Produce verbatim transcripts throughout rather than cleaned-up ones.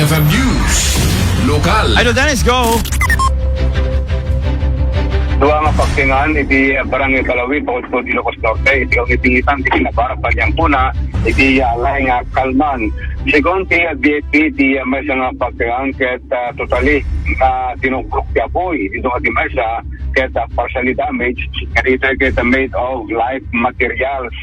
F M News, lokal. Idol Dennis, go! Dua nga pagtingan iti Barangay Balawi, Paudpod, Ilocos Norte, iti kagitingitan ti kinabarak paniampona iti, ah, laing nga kalman. Segun ti, ah, B F P, ti, ah, maysa nga pagtingan ket, ah, totally, ah, tinukrok ti apuy, iti nga ti maysa, ket, ah, partially damaged, ket ita ket, ah, made of light materials.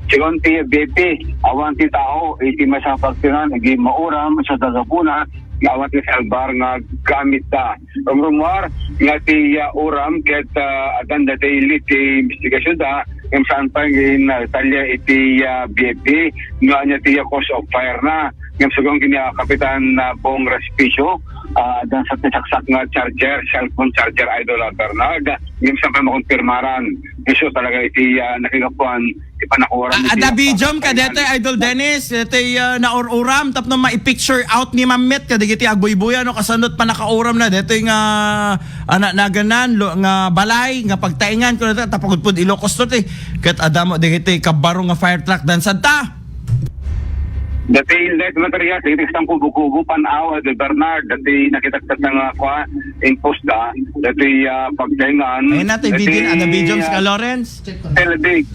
Segun ti B F P, awan ti tao, iti maysa nga pagtingan, iti mauram, sa dagapuna, nga awan ti salbar nga gamit da. Rumrumuar nga ti, ah, uram ket, ah, addan daytoy lead ti investigasyon da, ngem saan pay nga intalya iti, ah, B F P no ania ti, ah, cause of fire na. Ngem segun ken ni, ah, Kapitan, ah, Bong Respicio, ah, addan sa ti saksak nga charger, cellphone charger, Idol, ah, Bernard. Ngem saan pay makumpirmaran. Isu talaga iti, ah, nakigapuan ti panakuram iti, ah, pagkataynan. Adda videom ka daytoy, Idol Dennis, daytoy, ah, naur-uram tapno mai-picture out ni Mammet kadagiti agbuybuya no kasano ti pannakauramna daytoy nga, ah, na-, naganan, lo-, nga balay nga pagtaengan kuno ta, ta Paudpod, Ilocos Norte. Ket adda met dagiti kabbaro nga fire truck dansadta. Daytoy light materials, iti sangkubo-kubo, pan-aw, Idol Bernard, daytoy nakitak tatta nga kua, impose da, daytoy, ah, pagtaengan. Ayun na, tay video, adda videom ka, ah, Lawrence. Telebig.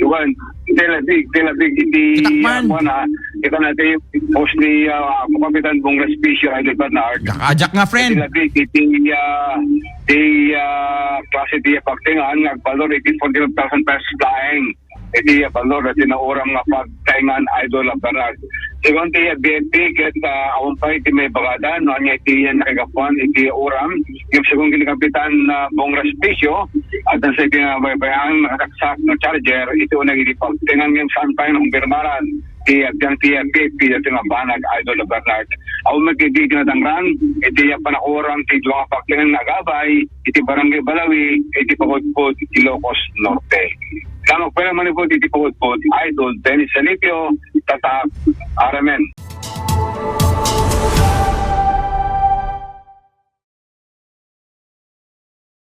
Iwan. Telebig, telebig. Iti, ah, kuan, ah, kita na iti post ni, ah, Kapitan Bong Respicio, Idol Bernard. Ajak nga, friend. Telebig, iti, ah, iti, ah, klase ti pagtaengan, nga agbalor iti forty-five thousand pesos laeng. Iti, ah, balor, iti nauram nga pagtaengan, Idol, ah, Bernard. Segun ti, ah, B F P, ket, ah, awan pay iti maibagada, no, ania iti, ah, nakigapuan, iti uram. Ngem segun ken ni Kapitan, ah, Bong Respicio, addan sa iti nabaybayan, nakasaksak nga charger, iti uneg iti pagtaengan ngem saan pay nakumpirmaran ti agyan ti F P P daytoy nga banag, Idol Bernard. Awan met iti kinatangran, iti panakuram ti dua nga pagtaengan nga agabay, iti Barangay Balawi, iti Paudpod, Ilocos Norte. Salamat pay manipud iti Paudpod, Idol Dennis Salipio, Tatak, Aramen.